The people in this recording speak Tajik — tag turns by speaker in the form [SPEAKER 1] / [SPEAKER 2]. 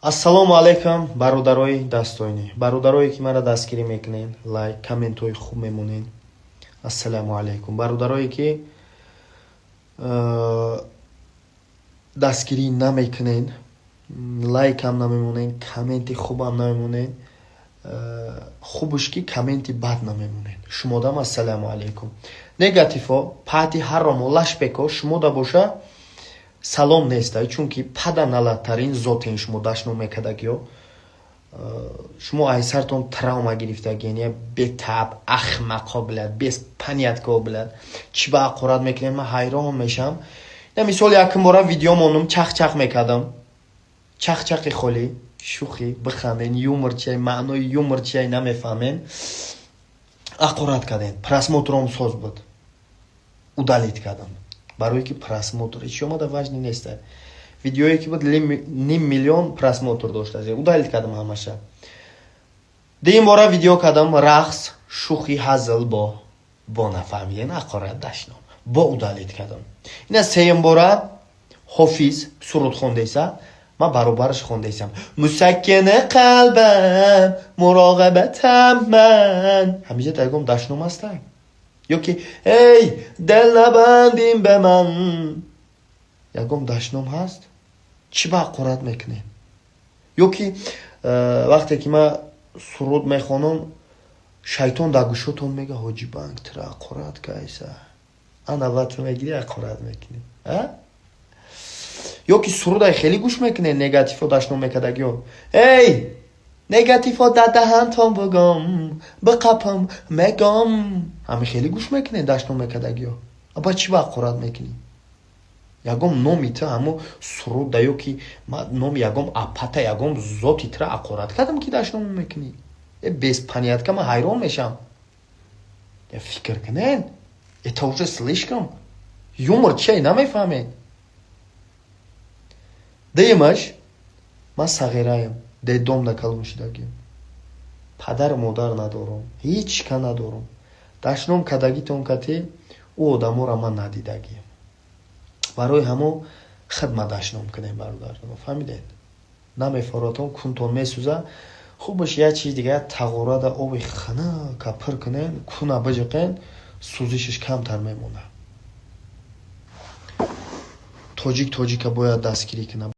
[SPEAKER 1] Ассалому алайкум, бародарои дастойнӣ, бародарое ки маро дастгирӣ мекунен, лайк, комментҳои хуб мемонен. Ассалому алайкум, бародарое ки дастгирӣ намекунен, лайкам намемонен, комменти хубам намемонен. Хубуш ки комменти бад намемонен. Шумодам ассалому алайкум. Негативҳо, паҳти ҳаромо, лашпеко шумода боша, салом нестай, чунки паданалаттарин зотен шумо. Дашном мекардагиё, шумо айсартон травма гирифтагиен, я бетаб ахмақо, блядь, без понятко, блядь. Чӣ ба ҳақорат мекунем, ман ҳайрон мешам. На мисол, якум бора видео мондум, чах-чах мекардам, чах-чахи холӣ, шӯхӣ, биханден, юмор чиай, маънои юмор чиай намефаҳмен, ҳақорат кардем, просмотром соз буд, удалить кардам, барое ки просмотр ҳеч омада важный неста. Видеое ки буд, ним миллион просмотр дошта, удалить кардам ҳамаша. Дуюм бора видео кардам, рақс, шӯхи, ҳазл, бо нафаҳмиден, ҳақорат, дашном, бо удалить кардам. Ина сеюм бора Ҳофиз суруд хондеса, ман баробараш хондесам: «Мусаккини қалбам, муроғабатам ман». Ҳамиҷа ягон дашном ҳастай? Ё ки «Эй дил, набандим ба ман», ягон дашном ҳаст? Чӣ ба ҳақорат мекунед? Ё ки вақте ки ман суруд мехонам, шайтон дар гӯшотон мега: «Ҳоҷи Банк тира ҳақорат кайса», ана вату мегирӣ, ҳақорат мекунӣ. Ё ки сурудай хеле гӯш мекунед, негативҳо, дашном мекардагиё: «Эй негативҳо, дар даҳантон бугом, биқапам мегом», ҳами хеле гӯш мекунед, дашном мекардагиё. Аба чӣ ба ҳақорат мекунӣ? Ягон номи ту ҳамо суруда ё ки номи ягон апата, ягон зоти тура ҳақорат кардам, ки дашном мекунӣ? Э, без понятка, ман ҳайрон мешам. Фикр кунед, это уже слишком. Юмор чиай намефаҳмед. Дуюмаш, ман сағираем, детдомда калон шудагим, падару модар надорам, ҳеҷ ка надорам. Дашном кардагитон кати ӯ одаморо ман надидагием. Барои ҳамо хидма дашном кунем, бародар, фаҳмидед? Намефоротон, кунтон месӯза. Хубаш як чиз дига: тағорада оби хинака пур кунен, куна биҷиқен, сӯзишаш камтар мемонад. Тоҷик тоҷика бояд дастгирӣ кунад.